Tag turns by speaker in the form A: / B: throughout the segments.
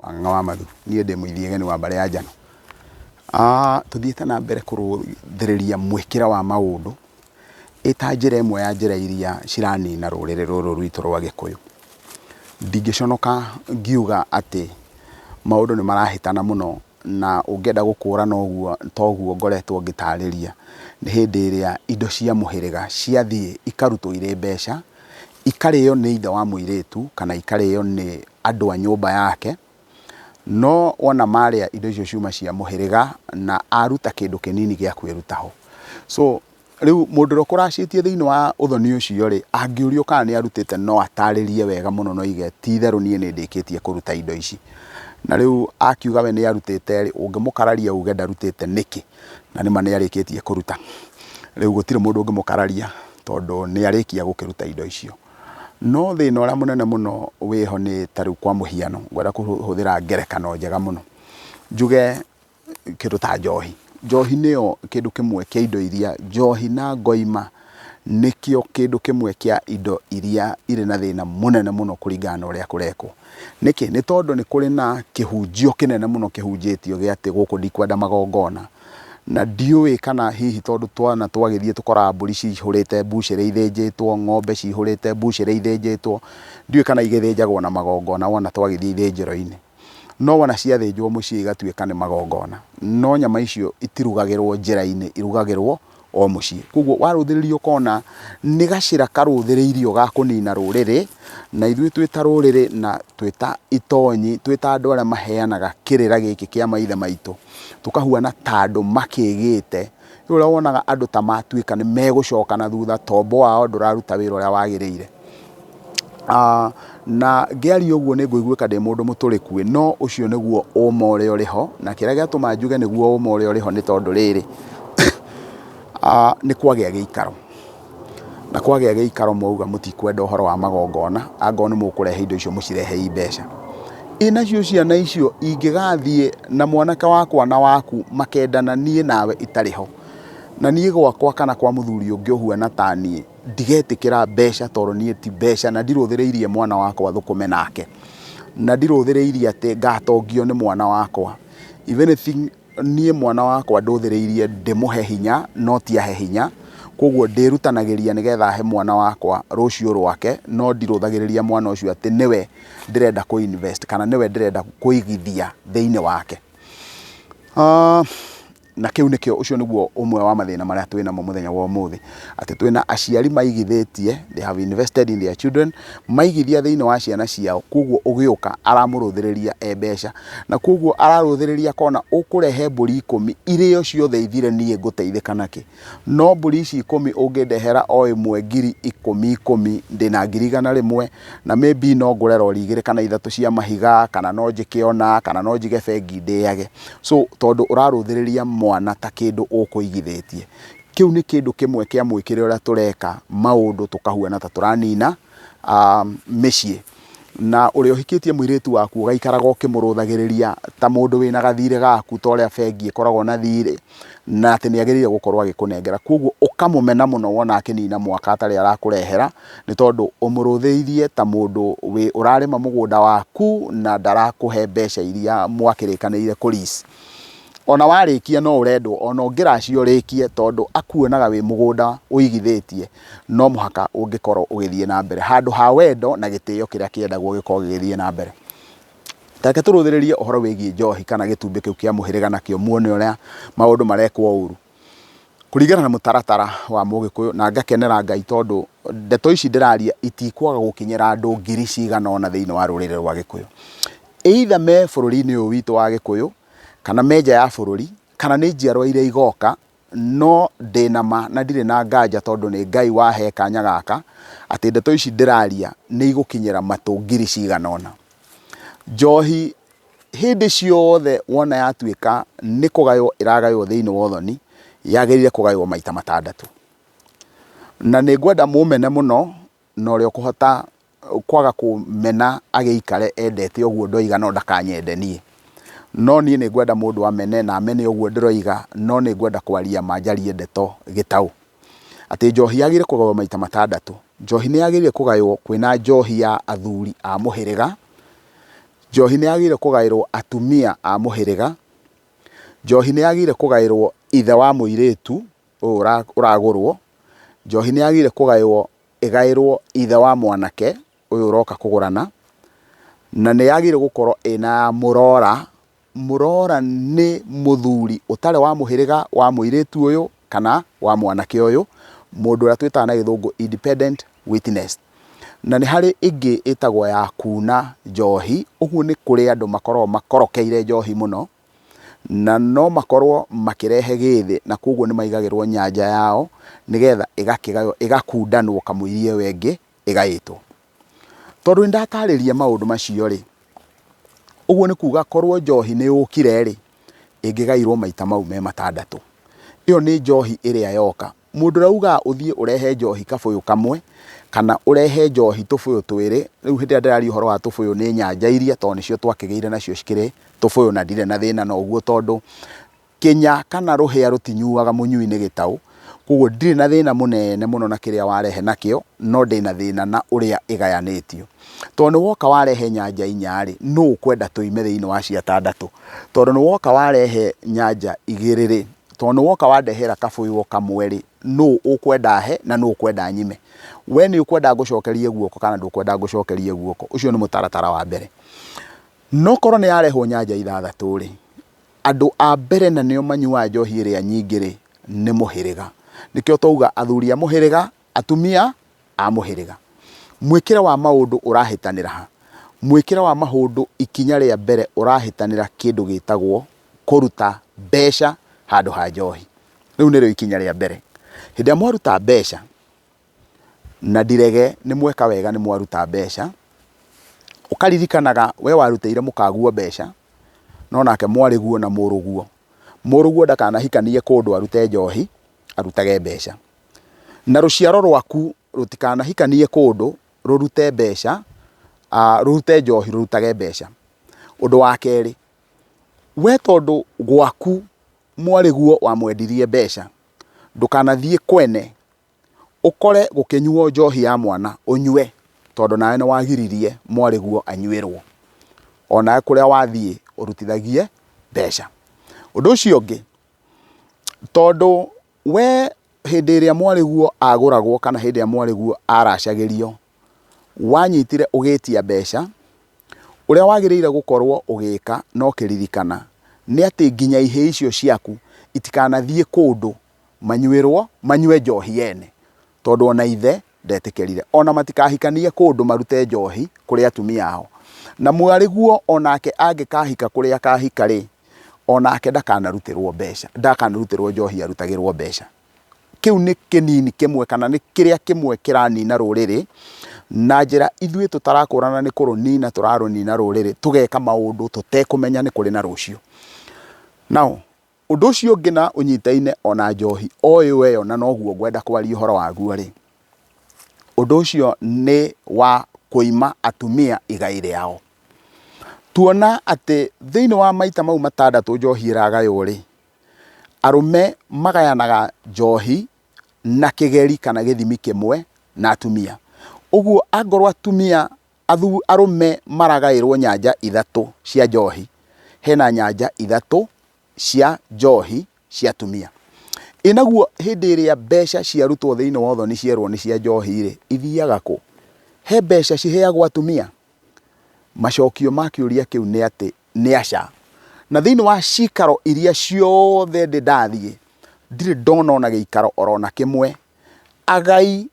A: Wang'ang'a wa Mathu, niĩ ndĩ mũithiegeni wa mbarĩ ya Njano. Tũthiĩte na mbere kũrũthĩrĩria mwĩkĩre wa maũndũ ĩta njĩra ĩmwe ya njĩra iria ciranina rũrĩrĩ rũrũ rwitũ rwa Gĩkũyũ. Ndingĩconoka ngiuga atĩ maũndũ nĩ marahĩtana mũno na ũngĩenda gũkũrana ũguo toguo ngoretwo ngĩtarĩria, nĩ hĩndĩ ĩrĩa indo cia mũhĩrĩga ciathiĩ ikarutwo irĩ mbeca, ikarĩo nĩ ithe wa mũirĩtu kana ikarĩo nĩ andũ a nyũmba yake, no wona marĩa indo icio ciuma cia mũhĩrĩga na aruta kĩndũ kĩnini gĩa kwĩruta ho. So rĩu mũndũ ũrĩa ũkũracĩtie thĩinĩ wa ũthoni ũcio rĩ, angĩũrio kana nĩ arutĩte no atarĩrie wega mũno na oige ti itherũ niĩ nĩ ndĩkĩtie kũruta indo ici. Na rĩu akiuga we nĩ arutĩte rĩ, ũngĩmũkararia uge ndarutĩte nĩkĩ? Na nĩma nĩ arĩkĩtie kũruta. Rĩu gũtirĩ mũndũ ũngĩmũkararia tondũ nĩ arĩkia gũkĩruta indo icio. No thĩna ũrĩa mũnene mũno wĩho nĩ ta rĩu kwa mũhiano, ngwenda kũhũthĩra ngerekano njega mũno, njuge kĩndũ ta njohi. Njohi nĩyo kĩndũ kĩmwe kĩa indo iria, njohi na ngoima nĩkĩo kĩndũ kĩmwe kĩa indo iria irĩ na thĩna mũnene mũno kũringana na ũrĩa kũrekwo. Nĩkĩ? Nĩ tondũ nĩ kũrĩ na kĩhunjio kĩnene mũno kĩhunjĩtio gĩa atĩ gũkũ ndikwenda magongona. Na ndiũĩ kana hihi tondũ twana twagĩthiĩ tũkoraga mbũri cihũrĩte mbucĩrĩ ithĩnjĩtwo, ng'ombe cihũrĩte mbucĩrĩ ithĩnjĩtwo, ndiũĩ kana igĩthĩnjagwo na magongona wona twagĩthiĩ ithĩnjĩro-inĩ. No wona ciathĩnjwo mũciĩ igatuĩka nĩ magongona. No nyama icio itirugagĩrwo njĩra-inĩ, irugagĩrwo o mũciĩ. Koguo warũthĩrĩria ũkona nĩ gacĩra karũthĩrĩirio ga kũnina rũrĩrĩ, na ithuĩ twĩ ta rũrĩrĩ na twĩ ta itonyi, twĩ ta andũ arĩa maheanaga kĩrĩra gĩkĩ kĩa maithe maitũ, tũkahuana ta andũ makĩgĩte. Rĩu ũrĩa wonaga andũ ta matuĩka nĩ megũcoka na thutha, tombo wao ndũraruta wĩra ũrĩa wagĩrĩire. Na ngĩaria ũguo nĩ ngũiguĩka ndĩ mũndũ mũtũrĩku ĩ, no ũcio nĩguo ũma ũrĩa ũrĩ ho, na kĩrĩa gĩatũma njuge nĩguo ũma ũrĩa ũrĩ ho nĩ tondũ rĩrĩ, nĩ kwagĩa gĩikaro, na kwagĩa gĩikaro mwauga mũtikwenda ũhoro wa magongona, angorwo nĩ mũkũrehe indo icio mũcirehe i mbeca. Ĩ nacio ciana icio ingĩgathiĩ na mwanake wakwa na waku makendana niĩ nawe itarĩ ho, na niĩ gwakwa kana kwa mũthuri ũngĩ ũhuana ta niĩ, ndigetĩkĩra mbeca tondũ niĩ ti mbeca na ndirũthĩrĩirie mwana wakwa thũkũme nake, na ndirũthĩrĩirie atĩ ngatongio nĩ mwana wakwa. If anything niĩ mwana wakwa ndũthĩrĩirie ndĩmũhe hinya no ti ahe hinya, koguo ndĩrutanagĩria nĩgetha he mwana wakwa rũciũ rwake, no ndirũthagĩrĩria mwana ũcio atĩ nĩwe ndĩrenda kũ invest kana nĩwe ndĩrenda kũigithia thĩinĩ wake. Na kĩu nĩkĩo, ũcio nĩguo ũmwe wa mathĩna marĩa twĩ namo mũthenya wa ũmũthĩ, atĩ twĩna aciari maigithĩtie, they have invested in their children, maigithia thĩinĩ wa ciana ciao, koguo ũgĩũka aramũrũthĩrĩria e mbeca, na koguo ararũthĩrĩria akona ũkũrehe mbũri ikũmi irĩo ciothe ithire niĩ ngũteithĩka nakĩ, no mbũri ici ikũmi ũngĩndehera o ĩmwe ngiri ikũmi ikũmi, ndĩna ngiri 100, na maybe no ngũre rori igĩrĩ kana ithatũ cia mahiga, kana no njĩke ũna, kana no njige bengi ndĩage. So tondũ ũrarũthĩrĩria mwana ta kĩndũ ũkũigithĩtie. Kĩu nĩ kĩndũ kĩmwe kĩa mwĩkĩre ũrĩa tũreka maũndũ tũkahuana ta tũranina mĩciĩ. Na ũrĩa ũhikĩtie mũirĩtu waku ũgaikaraga ũkĩmũrũthagĩrĩria ta mũndũ wĩna gathirĩ gaku ta ũrĩa bengi ĩkoragwo na thirĩ, na atĩ nĩ agĩrĩire gũkorwo agĩkũnengera. Koguo ũkamũmena mũno wona akĩnina mwaka atarĩ arakũrehera, nĩ tondũ ũmũrũthĩirie ta mũndũ ũrarĩma mũgũnda waku na ndarakũhe mbeca iria mwakĩrĩkanĩire kũ lease. Ona warĩkia no ũrendwo ona ũngĩracia ũrĩkie tondũ akuonaga wĩ mũgũnda ũigithĩtie, no mũhaka ũngĩkorwo ũgĩthiĩ na mbere handũ ha wendo na gĩtĩo kĩrĩa kĩendagwo gĩkorwo gĩgĩthiĩ na mbere. Ta reke tũrũthĩrĩrie ũhoro wĩgiĩ njohi kana gĩtumbĩ kĩu kĩa mũhĩrĩga nakĩo muone ũrĩa maũndũ marekwo ũru. Kũringana na mũtaratara wa mũgĩkũyũ na ngakenera Ngai tondũ ndeto ici ndĩraria itikwaga gũkinyĩra andũ ngiri cigana ũna thĩinĩ wa rũrĩrĩ rwa gĩkũyũ. Either me bũrũri-inĩ ũyũ witũ wa gĩkũyũ, kana me nja ya bũrũri, kana nĩ njiarwa iria igoka, no ndĩna ma na ndirĩ na nganja tondũ nĩ Ngai wahe kanya gaka, atĩ ndeto ici ndĩraria nĩ igũkinyĩra matũ ngiri cigana ũna. Njohi Hĩndĩ ciothe wona yatuĩka nĩ kũgaywo ĩragaywo thĩinĩ wa ũthoni, yagĩrĩire kũgaywo maita matandatũ. Na nĩ ngwenda mũmene mũno, na ũrĩa ũkũhota kwaga kũmena agĩikare endete ũguo ndoiga no ndakanyende niĩ. No niĩ nĩ ngwenda mũndũ amene na amene ũguo ndĩroiga, no nĩ ngwenda kwaria ma njarie ndeto gĩtaũ. Atĩ njohi yagĩrĩire kũgaywo maita matandatũ. Njohi nĩ yagĩrĩire kũgaywo kwĩna njohi ya athuri a mũhĩrĩga, Njohi nĩ yagĩrĩire kũgaĩrwo atumia a mũhĩrĩga. Njohi nĩ yagĩrĩire kũgaĩrwo ithe wa mũirĩtu ũyũ ũragũrwo. Njohi nĩ yagĩrĩire kũgaywo ĩgaĩrwo ithe wa mwanake ũyũ ũroka kũgũrana. Na nĩ yagĩrĩire gũkorwo ĩna ya mũrora. Mũrora nĩ mũthuri ũtarĩ wa mũhĩrĩga wa mũirĩtu ũyũ kana wa mwanake ũyũ, mũndũ ũrĩa twĩtaga na gĩthũngũ independent witness. Na nĩ harĩ ĩngĩ ĩtagwo ya kuna njohi, ũguo nĩ kũrĩ andũ makoragwo makorokeire njohi mũno, na no makorwo makĩrehe gĩthĩ na koguo nĩ maigagĩrwo nyanja yao, nĩgetha ĩgakĩgaywo, ĩgakundanwo kamũiria ĩyo ĩngĩ ĩgaĩtwo. Tondũ nĩ ndatarĩria maũndũ macio rĩ, ũguo nĩ kuga korwo njohi nĩ yũkire rĩ, ĩngĩgairwo maita mau me matandatũ. Ĩyo nĩ njohi ĩrĩa yoka. Mũndũ ũrĩa ugaga ũthiĩ ũrehe njohi kabũyũ kamwe, kana ũrehe njohi tũbũyũ twĩrĩ, rĩu hĩndĩ ĩrĩa ndĩraria ũhoro wa tũbũyũ nĩ nyanja iria tondũ nĩcio twakĩgĩire nacio cikĩrĩ tũbũyũ na ndirĩ na thĩna na ũguo tondũ kĩnya kana rũhĩa rũtinyuaga mũnyui nĩ gĩtaũ, koguo ndirĩ na thĩna mũnene mũno na kĩrĩa warehe nakĩo, no ndĩna thĩna na ũrĩa ĩgayanĩtio. Tondũ nĩ woka warehe nyanja inya rĩ, nũ ũkwenda tũime thĩinĩ wa cia tandatũ? Tondũ nĩ woka warehe nyanja igĩrĩ rĩ, tondũ nĩ woka wandehera kabũyũ o kamwe rĩ, nũ ũkwenda he na nũ ũkwenda nyime? We nĩ ũkwenda ngũcokerie guoko kana ndũkwenda ngũcokerie guoko? Ũcio nĩ mũtaratara wa mbere. No korwo nĩ yarehwo nyanja ithathatũ rĩ, andũ a mbere na nĩo manyuaga njohi ĩrĩa nyingĩ rĩ, nĩ mũhĩrĩga. Nĩkĩo twauga athuri a mũhĩrĩga, atumia a mũhĩrĩga. Mwĩkĩre wa maũndũ ũrahĩtanĩra ha? Mwĩkĩre wa maũndũ ikinya rĩa mbere ũrahĩtanĩra kĩndũ gĩtagwo kũruta mbeca handũ ha njohi. Rĩu nĩrĩo ikinya rĩa mbere. Hĩndĩ ĩrĩa mwaruta mbeca, na ndirege nĩ mweka wega nĩ mwaruta mbeca, ũkaririkanaga we warutĩire mũkaguo mbeca, no nake mwarĩguo na mũrũguo. Mũrũguo ndakanahikanie kũndũ arute njohi, arutage mbeca. Na rũciaro rwaku rũtikanahikanie kũndũ rũrute mbeca, rũrute njohi rũrutage mbeca. Ũndũ wa kerĩ, we tondũ gwaku mwarĩguo wamwendirie mbeca, ndũkanathiĩ kwene ũkore gũkĩnyuo njohi ya mwana ũnyue tondũ nawe nĩ wagiririe mwarĩguo anyuĩrwo. Onawe kũrĩa wathiĩ ũrutithagie mbeca. Ũndũ ũcio ũngĩ, tondũ we hĩndĩ ĩrĩa mwarĩguo agũragwo kana hĩndĩ ĩrĩa mwarĩguo aracagĩrio, wanyitire ũgĩtia mbeca, ũrĩa wagĩrĩire gũkorwo ũgĩka na ũkĩririkana nĩ atĩ nginya ihĩĩ icio ciaku itikanathiĩ kũndũ manyuĩrwo, manyue njohi yene, tondũ ona ithe ndetĩkĩrire. Ona matikahikanie kũndũ marute njohi kũrĩ atumia ao. Na mwarĩguo onake angĩkahika kũrĩa akahika rĩ, onake ndakanarutĩrwo mbeca, ndakanarutĩrwo njohi arutagĩrwo mbeca. Kĩu nĩ kĩnini kĩmwe kana nĩ kĩrĩa kĩmwe kĩranina rũrĩrĩ, na njĩra ithuĩ tũtarakũrana nĩ kũrũnina tũrarũnina rũrĩrĩ, tũgeka maũndũ tũtekũmenya nĩ kũrĩ na rũciũ. Now, ũndũ ũcio ũngĩ na ũnyitaine ona njohi o ĩyo ĩyo na noguo ngwenda kwaria ũhoro waguo rĩ, ũndũ ũcio nĩ wa kũima atumia igai rĩao. Tuona atĩ thĩinĩ wa maita mau matandatũ njohi ĩragaywo rĩ, Arũme magayanaga njohi na kĩgeri kana gĩthimi kĩmwe na atumia. Ũguo angorwo atumia, arũme maragaĩrwo nyanja ithatũ cia njohi, hena nyanja ithatũ cia njohi cia atumia. Ĩ naguo hĩndĩ ĩrĩa mbeca ciarutwo thĩinĩ wa ũthoni cierwo nĩ cia njohi rĩ, ithiaga kũ? He mbeca ciheagwo atumia? Macokio ma kĩũria kĩu nĩ atĩ nĩ aca. Na thĩinĩ wa cikaro iria ciothe ndĩ ndathiĩ, ndirĩ ndona ona gĩikaro oro na kĩmwe agai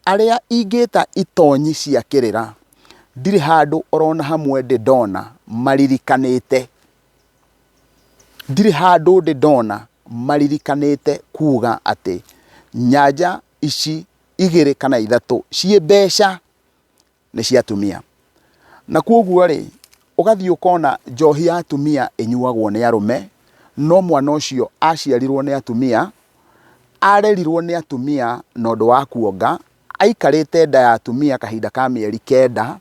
A: arĩa ingĩta itonyi cia kĩrĩra, ndirĩ handũ oro na hamwe ndĩ ndona maririkanĩte, ndirĩ handũ ndĩ ndona maririkanĩte kuga atĩ nyanja ici igĩrĩ kana ithatũ ciĩ mbeca nĩ cia atumia. Na kwoguo rĩ, ũgathiĩ ũkona njohi ya atumia ĩnyuagwo nĩ arũme, no mwana ũcio aciarirwo nĩ atumia, arerirwo nĩ atumia na ũndũ wa kuonga, aikarĩte nda ya atumia kahinda ka mĩeri kenda,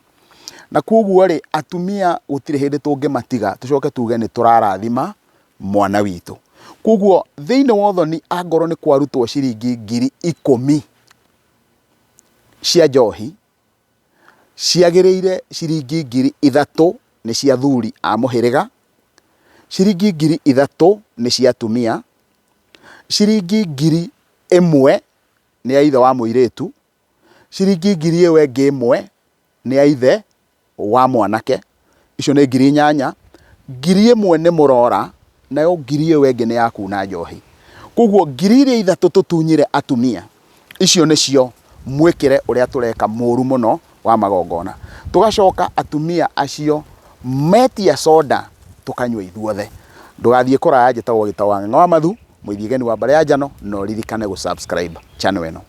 A: na kwoguo rĩ, atumia gũtirĩ hĩndĩ tũngĩmatiga tũcoke tuge nĩ tũrarathima mwana witũ. Kwoguo thĩinĩ wa ũthoni angorwo nĩ kwarutwo ciringi 10,000 cia njohi, ciagĩrĩire ciringi 3000 nĩ cia athuri a mũhĩrĩga, ciringi 3000 nĩ cia atumia, ciringi 1000 nĩ ya ithe wa mũirĩtu, ciringi ngiri ĩyo ĩngĩ ĩmwe nĩ ya ithe wa mwanake, icio nĩ 8000, 1000 nĩ mũrora, nayo ngiri ĩyo ĩngĩ nĩ ya kuna njohi. Koguo ngiri iria ithatũ tũtunyire atumia, icio nĩcio mwĩkĩre ũrĩa tũreka mũru mũno wa magongona. Tũgacoka atumia acio metia soda tũkanyua ithuothe. Ndũgathiĩ kũraya, njĩtagwo Gĩtaũ wa Ng'ang'a wa Mathu, mũithiĩgeni wa mbarĩ ya Njano, na ũririkane gũ subscribe channel ĩno.